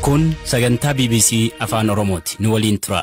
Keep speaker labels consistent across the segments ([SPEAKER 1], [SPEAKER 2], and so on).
[SPEAKER 1] Kun sagantaa BBC Afaan Oromooti. Nu waliin tura.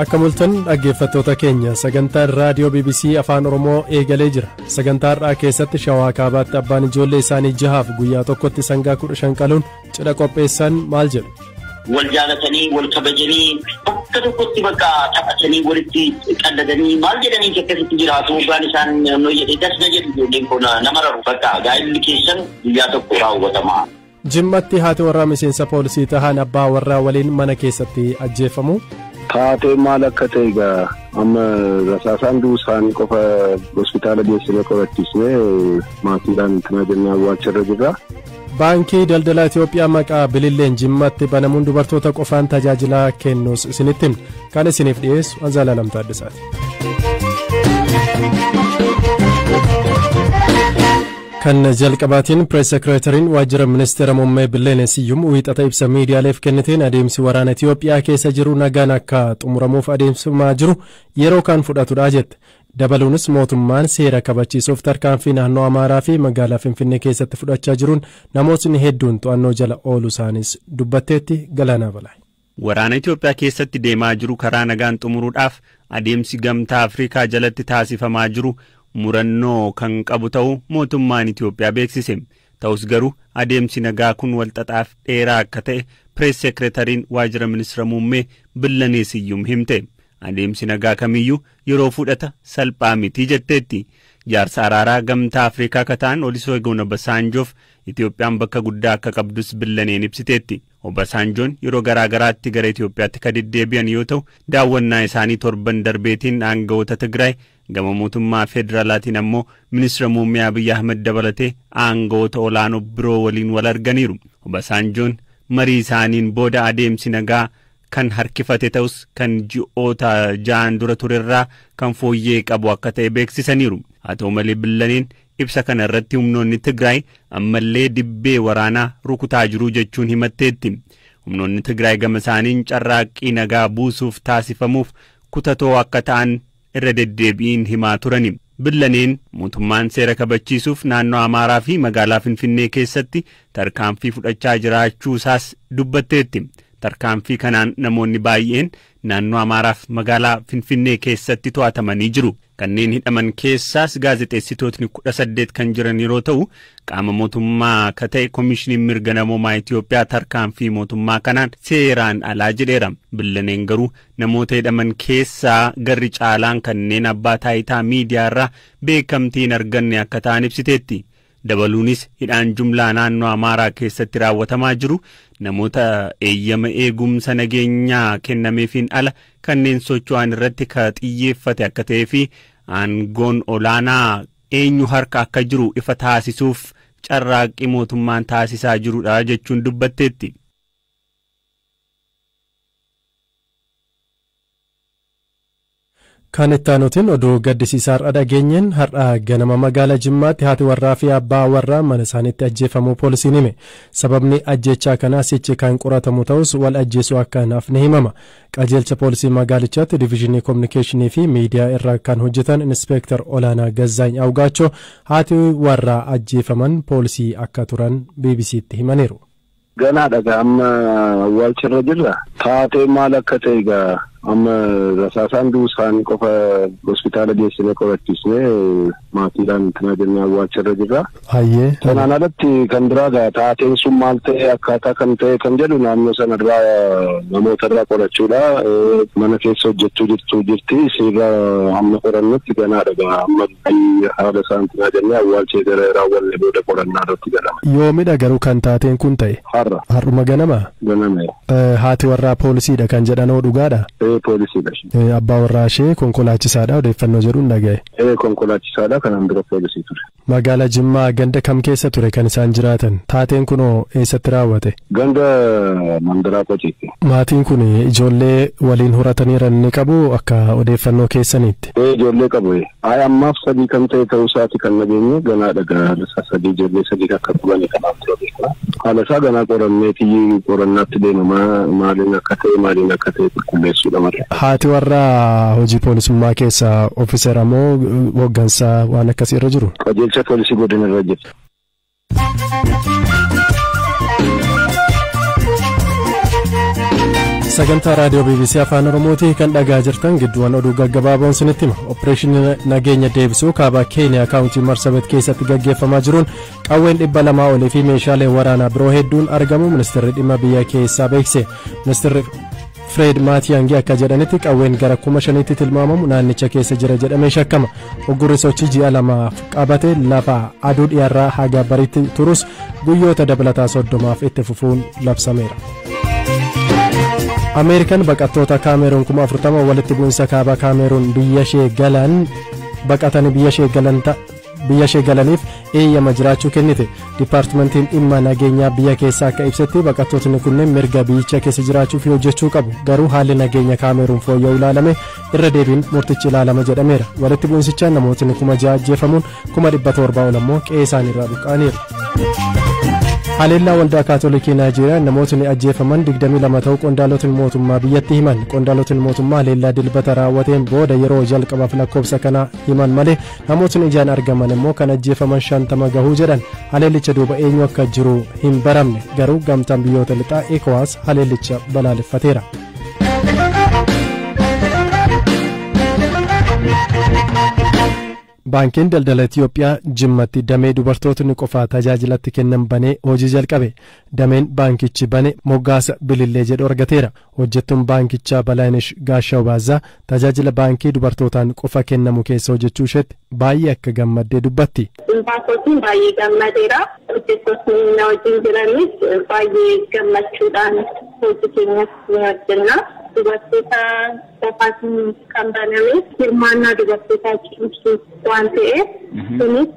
[SPEAKER 2] Akka mul'atan dhaggeeffattoota keenya, sagantaan raadiyoo BBC Afaan Oromoo eegalee jira. Sagantaa har'aa keessatti Shawaa Kaabaatti abbaan ijoollee isaanii jahaaf guyyaa tokkotti sangaa 15 qaluun cidha qopheessan maal jedhu?
[SPEAKER 3] Wal jaalatanii, wal kabajanii, bakka tokkotti bakka taphatanii, walitti qalladanii, maal jedhanii akkasitti jiraatu. Waan isaan noo jedhee dasna jedhu, ijoolleen kun nama raru, bakka gaa'illi keessan guyyaa tokko raawwatama.
[SPEAKER 2] Jimmatti haati warraa miseensa poolisii tahan abbaa warraa waliin mana keessatti ajjeefamu.
[SPEAKER 4] Taatee maal akka ta'e egaa amma rasaasaan du'uu isaanii qofa hospitaala geessinee qorachiisnee maatiidhaan itti jennee awwaalcharra jirra.
[SPEAKER 2] Baankii Daldala Itoophiyaa maqaa Bililleen Jimmatti banamuun dubartoota qofaan tajaajila kennuus isinitti himna. Kan isiniif dhiyeessu Anzaalaa Taaddasaati. Kan jalqabaatiin, Pirees Sekireetariin waajjira Ministeera Muummee Billeenee Siyyum wiixata ibsa miidiyaaleef kenniteen adeemsi waraana Itoophiyaa keessa jiru nagaan akka xumuramuuf adeemsifamaa jiru yeroo kan fudhatudha jette. Dabaluunis mootummaan seera kabachiisuuf tarkaanfii naannoo Amaaraa fi magaalaa Finfinnee keessatti fudhachaa jiruun namootni hedduun to'annoo jala ooluu isaanis dubbatteetti. Galaanaa Balaa.
[SPEAKER 5] Waraana Itoophiyaa keessatti deemaa jiru karaa nagaan xumuruudhaaf adeemsi Gamtaa Afrikaa jalatti taasifamaa jiru murannoo kan qabu ta'uu mootummaan Itoophiyaa beeksise. Ta'us garuu adeemsi nagaa kun walxaxaaf dheeraa akka ta'e Pirees Sekireetariin waajjira Ministeera Muummee Billanee Siyyum himte. Adeemsi nagaa kamiyyuu yeroo fudhata, salphaa miti jetteetti. Jaarsa araaraa Gamtaa Afrikaa akka ta'an Olusegun Obasanjoof Itoophiyaan bakka guddaa akka qabdus Billaneen ibsiteetti. Obasanjoon yeroo garaa garaatti gara Itoophiyaatti kan deddeebi'an yoo ta'u, daawwannaa isaanii torban darbeetiin aangawoota Tigraay gama mootummaa federaalaatiin ammoo Ministeera Muummee Abiyyi Ahmed dabalatee aangawoota olaanoo biroo waliin wal arganiiru. Obasanjoon marii isaaniin booda adeemsi nagaa kan harkifate ta'us kan ji'oota 6n dura turerraa kan fooyyee qabu akka ta'e beeksisaniiru. Haa ta'u malee, Billaneen ibsa kana irratti humnoonni Tigraay ammallee dibbee waraanaa rukutaa jiru jechuun himatteetti. Humnoonni Tigraay gama isaaniin carraaqqii nagaa buusuuf taasifamuuf kutatoo akka ta'an irra deddeebiin himaa turani. Billaneen mootummaan seera kabachiisuuf naannoo Amaaraa fi magaalaa Finfinnee keessatti tarkaanfii fudhachaa jiraachuu isaas dubbatteetti. Tarkaanfii kanaan namoonni baay'een naannoo Amaaraa fi magaalaa Finfinnee keessatti to'atamanii jiru. Kanneen hidhaman keessaas gaazexeessitootni 18 kan jiran yeroo ta'u, qaama mootummaa akka ta'e Koomishiniin Mirga Namoomaa Itoophiyaa tarkaanfii mootummaa kanaan seeraan alaa jedheera. Billaneen garuu namoota hidhaman keessaa garri caalaan kanneen abbaa taayitaa miidiyaa irraa beekamtii hin arganne akka ta'an ibsiteetti. Dabaluunis hidhaan jumlaa naannoo Amaaraa keessatti raawwatamaa jiru namoota eeyyama eegumsa nageenyaa kennameefiin ala kanneen socho'an irratti ka xiyyeeffate akka ta'ee fi aangoon olaanaa eenyu harka akka jiru ifa taasisuuf carraaqqii mootummaan taasisaa jirudha jechuun dubbatteetti.
[SPEAKER 2] Kan itti aanutiin, oduu gaddisiisaa har'a dhageenyeen, har'a ganama magaalaa Jimmaatti haati warraa fi abbaa warraa mana isaaniitti ajjeefamuu poolisiin hime. Sababni ajjechaa kanaa sichi kan qoratamu ta'us wal ajjeesuu akka hin hafne himama. Qajeelcha poolisii magaalichaatti diviizhinii koominikeeshinii fi miidiyaa irra kan hojjetan Inspeektar Olaanaa Gazzaany Awgaachoo haati warraa ajjeefaman poolisii akka turan BBCtti himaniiru.
[SPEAKER 4] Ganaadha, amma awwaalcharra jirra. Taatee maal akka ta'e egaa amma rasaasaan du'uu isaanii qofa hospitaala geessinee qorachiisnee maatiidhaan itti jennee awwaalcharra jirra.
[SPEAKER 2] Hayyee.
[SPEAKER 4] Kanaan alatti kan biraa egaa taateen sun maal ta'e, akkaataa kan ta'e kan jedhu naannoo sanarraa namoota irraa qorachuudha. Mana keessa hojjechuu jirtu jirti, isiirraa hamma qorannutti ganaadha egaa amma haala isaan itti jennee awwaalchee gara raawwanne booda qorannaa irratti galama.
[SPEAKER 2] Yoomidha garuu kan taateen kun ta'e?
[SPEAKER 4] Har'a.
[SPEAKER 2] Har'uma ganama?
[SPEAKER 4] Ganama.
[SPEAKER 2] Haati warraa poolisiidha kan jedhanoo dhugaadha?
[SPEAKER 4] Poolisiidha.
[SPEAKER 2] Abbaa warraa ishee konkolaachisaadha odeeffannoo jedhuun dhaga'e.
[SPEAKER 4] Konkolaachisaadha, kanaan dura poolisii ture.
[SPEAKER 2] Magaalaa Jimmaa ganda kam keessa ture kan isaan jiraatan? Taateen kunoo eessatti raawwate?
[SPEAKER 4] Ganda Mandaraa Qoceetti.
[SPEAKER 2] Maatiin kun ijoollee waliin horataniiran ni qabu akka odeeffannoo keessaniitti?
[SPEAKER 4] Ijoollee qabu. Ay, ammaaf sadii kan ta'e ta'uu isaati kan nageenye. Ganaadha gaa, sadii, ijoollee sadii akka qabani kanaaf ture beekna. Haala isaa ganaa qorannee tiyyi qorannaatti deemamaa, maaliin akka ta'e qulqulleessuudha. malee.
[SPEAKER 2] Haati warraa hojii poolisummaa keessa ofiisera moo hooggansa waan akkasii irra jiru?
[SPEAKER 4] Qajeelcha poolisii godina irra jiru.
[SPEAKER 2] Sagantaa raadiyoo BBC Afaan Oromooti kan dhagaa jirtan. Gidduuwwan oduu gaggabaaboon sinitti hima. Opereeshinii nageenya deebisuu kaaba Keeniyaa kaawuntii Marsabit keessatti gaggeeffamaa jiruun qawween 200 olii fi meeshaaleen waraanaa biroo hedduun argamu ministeerri dhimma biyya keessaa beekse. Ministeerri Fred Maatiyaangi akka jedhanitti qawween gara 5,000tti tilmaamamu naannicha keessa jira jedhamee shakkama. Uggurri sochii ji'a 2f qabate lafa aduu dhiyaarraa haga bariitti turus guyyoota dabalataa 30f itti fufuun labsameera. Ameerikaan baqattoota Kaameruun 40,000 walitti bu'insa kaaba Kaameruun biyya ishee galan baqatanii biyya ishee galaniif eeyyama jiraachuu kennite. Dipaartimentiin dhimma nageenyaa biyya keessaa akka ibsetti baqattootni kunneen mirga biyyicha keessa jiraachuu fi hojjechuu qabu. Garuu haalli nageenya Kaameruun fooyya'uu ilaalame irra deebiin murtichi ilaalama jedhameera. Walitti bu'insichaan namootni 6,000 ajjeefamuun 700,000 ol ammoo qe'ee isaaniirraa buqqa'aniiru. Haleellaa waldaa Kaatolikii Naayijeeriyaa namootni ajjeefaman 22 ta'uu qondaalotni mootummaa biyyatti himan. Qondaalotni mootummaa haleellaa Dilbata raawwateen booda yeroo jalqabaaf lakkoofsa kana himan malee namootni ijaan argaman immoo kan ajjeefaman 50 gahuu jedhan. Haleellicha duuba eenyu akka jiru hin baramne, garuu gamtaan biyyoota lixaa ECOWAS haleellicha balaaleffateera. Baankiin Daldala Itiyoophiyaa Jimmatti damee dubartootni qofaa tajaajilatti kennan banee hojii jalqabe. Dameen baankichi bane moggaasa Bilillee jedhu argateera. Hojjettuun baankichaa Balaayinesh Gaashaw Baazaa tajaajila baankii dubartootaan qofa kennamu keessa hojjechuu isheetti baay'ee akka gammaddee dubbatti.
[SPEAKER 6] Baankotiin baay'ee gammadeera. Hojjettootni na wajjin jiranis baay'ee gammachuudhaan hojii keenyas ni hojjenna. Dubartoota qofaatiin kan baname hirmaannaa dubartootaa cimsuu waan ta'eef, kunis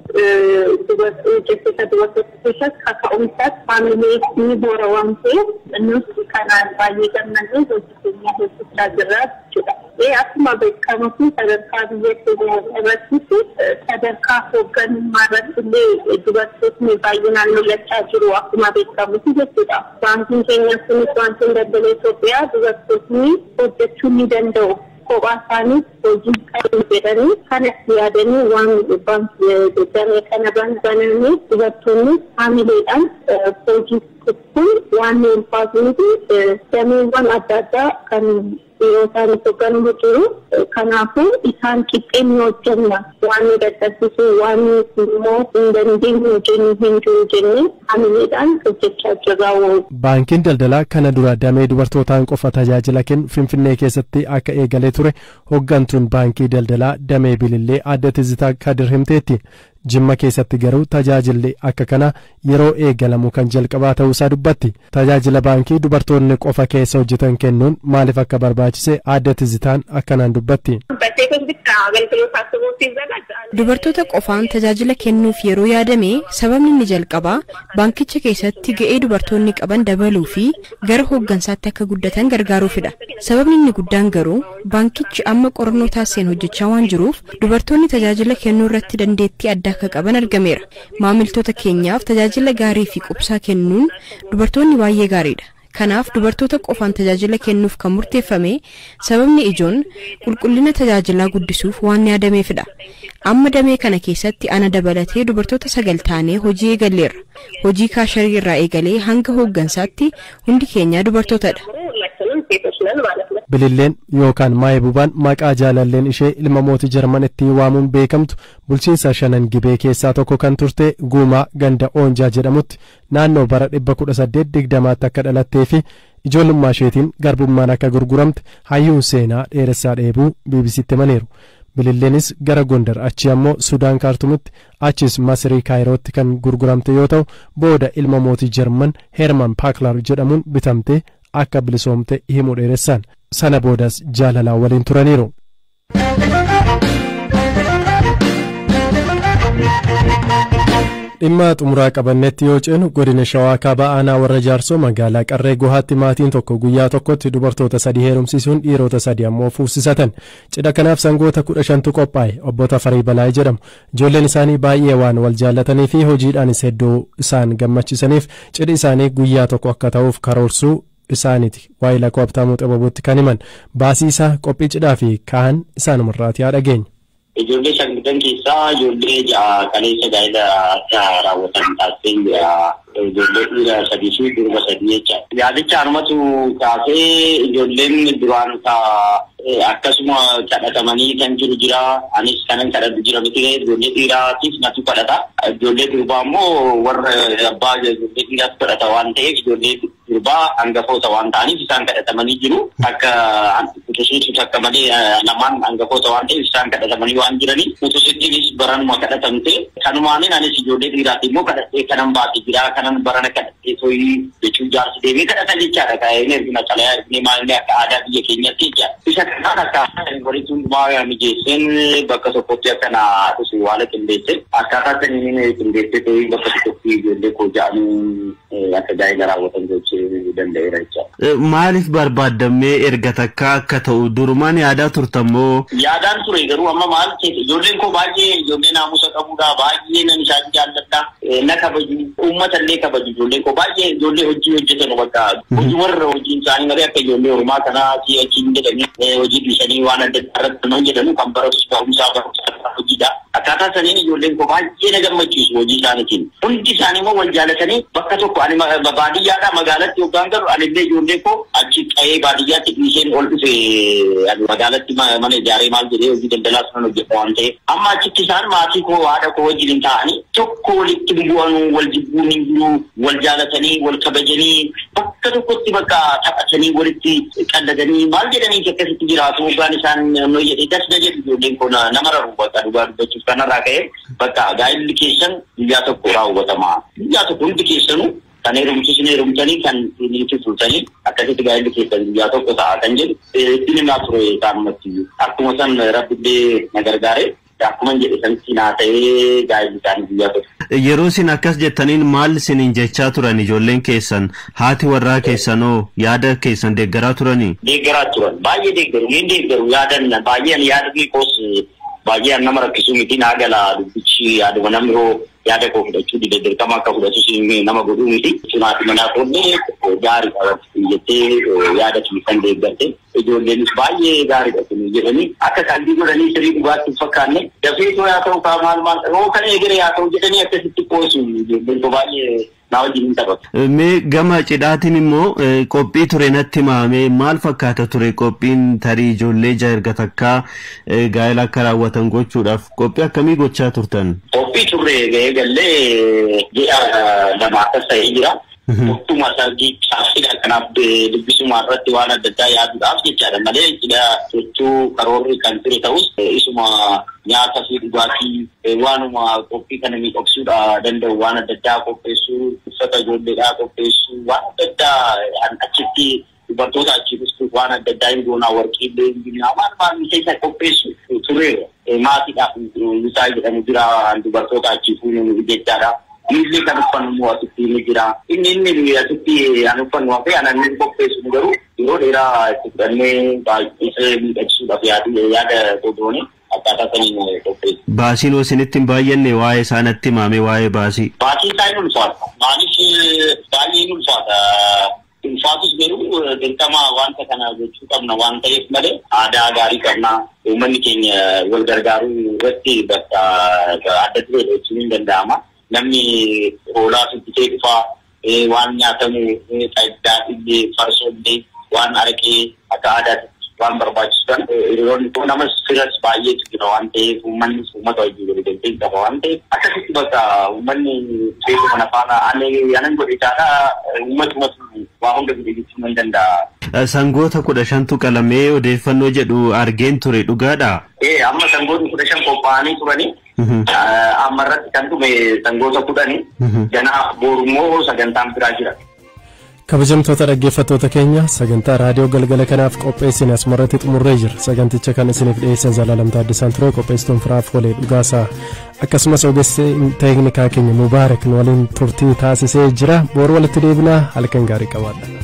[SPEAKER 6] hojjettoota dubartoota keessatti kaka'umsaas faamilee ni boora waan ta'eef, nus kanaan baay'ee gammannee hojii keenya hojjechaa jirra jechuudha. Akkuma beekamu kun sadarkaa biyya keenya irrattis, sadarkaa hoogganummaa irratti illee dubartootni baay'inaan mul'achaa jiru akkuma beekamutti jechuudha. Baankiin keenya kunis, Baankiin Daldala Itoophiyaa, dubartootni hojjechuu ni danda'u, kophaa isaaniis hojii qabu jedhanii kanas yaadanii waan baankii damee kana bananii, dubartoonni haamileedhaan hojii kun waan ulfaatu miti, dameewwan adda addaa kan yeroo isaanii hoogganamu jiru. Kanaafuu isaan qixxee ni hojjenna, waan nu dadhabsiisu, waan immoo hin dandeenyu jennu hin jiru jennee hamileedhaan hojjechaa jirra.
[SPEAKER 2] Baankiin daldalaa kana dura damee dubartootaan qofa tajaajila kennu Finfinnee keessatti akka eegalee ture hooggantuun baankii daldalaa damee Bilillee Aadde Tizitaa Kadir himteetti. Jimma keessatti garuu tajaajilli akka kana yeroo eegalamu kan jalqabaa ta'uusaa dubbatti. Tajaajila baankii dubartoonni qofa keessa hojjetan kennuun maaliif akka barbaachise Aadde Tizitaan akkanaan dubbatti.
[SPEAKER 7] Dubartoota qofaan tajaajila kennuuf yeroo yaadame sababni inni jalqabaa baankicha keessatti ga'ee dubartoonni qaban dabaluu fi gara hooggansaatti akka guddatan gargaaruufidha. Sababni inni guddaan garuu baankichi amma qorannoo taasiseen hojjechaa waan jiruuf dubartoonni tajaajila kennuu irratti dandeettii addaa akka qaban argameera. Maamiltoota keenyaaf tajaajila gaarii fi qubsaa kennuun dubartoonni baay'ee gaariidha. Kanaaf dubartoota qofaan tajaajila kennuuf kan murteeffame sababni ijoon qulqullina tajaajilaa guddisuuf waan yaadameefidha. Amma damee kana keessatti ana dabalatee dubartoota 9 taanee hojii eegalleerra. Hojii kaasharii irraa eegalee hanga hooggansaatti hundi keenya dubartootadha.
[SPEAKER 2] Bililleen yookaan Maayibubaan maqaa jaalalleen ishee ilma mootii Jarman ittiin waamuun beekamtu bulchiinsa Shanan Gibee keessaa tokko kan turte Guumaa ganda Oonjaa jedhamutti naannoo bara 1820tti akka dhalattee fi ijoollummaa isheetiin garbummaan akka gurguramte hayyuun seenaa Dheeressaa Dheebuu BBCtti himaniiru. Bililleenis gara Gondar, achi ammoo Sudaan Kaartumitti, achis Masirii Kaayirootti kan gurguramte yoo ta'u, booda ilma mootii Jarman Heerman Paaklar jedhamuun bitamte akka bilisoomte himuu Dheeressaan. Sana boodas jaalalaan waliin turaniiru. Dhimma xumuraa qabannetti yoo ceenu, godina Shawaa Kaabaa aanaa Warra Jaarsoo magaalaa Qarree Gohaatti maatiin tokko guyyaa tokkotti dubartoota sadii heerumsiisuun dhiirota sadii ammoo fuusisatan. Cidha kanaaf sangoota 15tu qophaa'e. Obbo Tafarii Balaayii jedhamu. Ijoolleen isaanii baay'ee waan wal jaallatanii fi hojiidhaanis hedduu isaan gammachisaniif cidhi isaanii guyyaa tokko akka ta'uuf karoorsuu isaaniiti. Waa'ee Lakkoo Habtaamuu Xibabuutti kan himan baasii isaa qophii cidhaa fi kaan isaanumarraati haa dhageenyu.
[SPEAKER 3] Ijoollee 9 keessaa ijoollee 6 kaleessa gaa'ela akka raawwatan taasisee jira. Ijoollee dhiira 3 fi durba 3 jecha. Yaadicha anumatu kaasee ijoolleen duraan akkasuma kadhatamanii kan jiru jira. Anis kanan kadhatu jira miti ijoollee dhiiraatiif natu kadhata. Ijoollee durbaa immoo warra abbaa ijoollee dhiiraatu kadhata waan ta'eef ijoollee durbaa hangafoota waan ta'aniif isaan kadhatamanii jiru. Akka utusiitu akka malee lamaan hangafoota waan ta'eef isaan kadhatamanii waan jiraniif utusittiinis baranuma kadhatamte. Kanumaanin anis ijoollee dhiiraati immoo kadhadhee kanan baate jira. Kanan barana kadhadhee tooyii jechuun jaarsi deemee kadhata jechaadha. Kaa'een ergina xalayaa erginee maalinni akka aadaa biyya keenyatti jechaadha. Isa kanaan akka walitti hundumaa mijeesseen bakka tokkotti akka na dhufu haala qindeesse akkaataa saniin qindeessee tooyii bakka tokkotti ijoollee koo ja'anii akka gaa'ela raawwatan gochuu danda'eera jechaadha.
[SPEAKER 5] Maaliif barbaaddamee erga takka akka ta'u durumaan yaadaa turtammoo?
[SPEAKER 3] Yaadaan ture garuu amma maal keessa ijoolleen koo baay'ee ijoollee naamusa qabudha baay'ee nan isaan jaalladha na kabaju uummata illee kabaju ijoolleen koo baay'ee ijoollee hojii hojjetan bakka hojii warra hojiin isaanii malee akka ijoollee ormaa kanaa asii achi hin jedhanii hojii dhiisanii waan adda addaa irratti kan hojjetanu kan baratus barumsaa hojiidha. Akkaataa saniin ijoolleen koo baay'ee na gammachiisu hojii isaaniitiin. Hundi isaanii immoo wal jaalatanii bakka tokko ani baadiyyaadhaa magaalatti yookaan galu anillee ijoollee koo achi qa'ee baadiyyaatti dhiiseen ol dhufe magaalatti mana ijaaree maal jedhee hojii daldalaa sunan hojjedha waan ta'eef. Amma achitti isaan maatii koo haadha koo wajjin ta'anii tokko walitti bu'anuu wal jibbuun hin jiru wal jaalatanii wal kabajanii bakka tokkotti bakka taphatanii walitti qalladanii maal jedhanii akkasitti jiraatu hoggaan isaan jedhee dasna jedhu ijoolleen koo nama raru bakka dhugaa dubbachuuf kanarraa ka'ee bakka gaa'elli keessan guyyaa tokko raawwatama. Guyyaa tokko hundi keessanuu kan heerumsiisni heerumtanii kan niitii fuutanii akkasitti gaa'elli keessan guyyaa tokko ta'a kan jedhu ittiin himaa ture isaanumatti. Akkuma san rabbillee na gargaare akkuma jedhe sanitti naa ta'ee gaa'elli isaanii guyyaa tokko.
[SPEAKER 5] Yeroo isin akkas jettaniin maal isiniin jechaa turan ijoolleen keessan haati warraa keessanoo yaada keessan deeggaraa turanii?
[SPEAKER 3] Deeggaraa turan baay'ee deeggaru niin deeggaru yaadan baay'een yaadni koos baay'ee nama rakkisuu miti naa gala dubbichi yaaduma namni hoo yaada koo fudhachuu dide dirqama akka fudhatus nama godhuu miti. Haati manaa koollee gaariidha jettee yaada keessan deeggarte ijoolleenis baay'ee gaariidha kun jedhanii akka qalbii godhanii sirrii dhugaatti hin fakkaanne dafee too yaa ta'u kaa maal maal hoo kan eegere yaa ta'u jedhanii akkasitti qoosu ijoolleen koo baay'ee naa wajjin hin taphatu.
[SPEAKER 5] Mee gama cidhaatiin immoo qophii ture natti himame maal fakkaata ture qophiin tarii ijoollee ja'a erga takkaa gaa'ela akka raawwatan gochuudhaaf qophii akkamii gochaa turtan?
[SPEAKER 3] Qophii turre eegallee ji'a 2 akkas ta'ee jira. Waktuma sargii caafidha kanaaf dubbisuma irratti waan adda addaa yaaduudhaaf jechaadha malee cidha sochuu karoorri kan ture ta'us isuma nyaata fi dhugaatii waanuma qophii kana miidhagsuudha danda'u waan adda addaa qopheessuu uffata ijoolleedhaa qopheessuu waan adda addaa achitti dubartoota achi dhuftuuf waan adda addaa hin goonaa warqii illee hin binaa waan maal miseensa qopheessu tureera. Maatiidhaaf isaa jedhamu jira dubartoota achi fuudhuun jechaadha. Miilli kan uffannu immoo asitti ni jira. Inni asitti an uffannu hafee an inni qopheessu garuu yeroo dheeraa itti fudhannee baay'ee miidhagsuudhaaf yaada goone akkaataa saniin qopheessu.
[SPEAKER 5] Baasiin isinitti hin baay'anne waa'ee isaa natti himame waa'ee baasii.
[SPEAKER 3] Baasiin isaa hin ulfaata. Maaliif baay'ee hin ulfaata. Ulfaatus garuu dirqama wanta kana gochuu qabna waan ta'eef malee aadaa gaarii qabna. Uummanni keenya wal gargaaruu irratti bakka adda duree jechuun hin danda'ama. Namni hoolaa fittee dhufaa waan nyaatamu xayddaa illee farsoo illee waan araqee akka aadaatti waan barbaachisu kan hiriyoonni kun namas firas baay'eetu jira waan ta'eef uummannis uummata wajjin waliigaltee qaba waan ta'eef akkasitti bakka uummanni beeku kana faana anan godhe caalaa uummatumatu waa hunda godhe jechuun hin danda'a.
[SPEAKER 5] Sangoota 15tu qalamee odeeffannoo jedhu argeen ture dhugaadha.
[SPEAKER 3] Amma sangoonni 15 qophaa'anii turanii. Amma irratti kan dhume sangoota 10 ganaa borummoo sagantaan biraa jira.
[SPEAKER 2] Kabajamtoota dhaggeeffattoota keenya sagantaa raadiyoo galgala kanaaf qopheessine asumarratti xumurree jira. Saganticha kan isiniif dhiyeessan Zalaalam Taaddasaan ture qopheessituun Firaaf Holee Dhugaasaa akkasumas ogeessi teeknikaa keenya Mubaarak nu waliin turtii taasisee jira. Boru walitti deebinaa halkan gaarii qabaadha.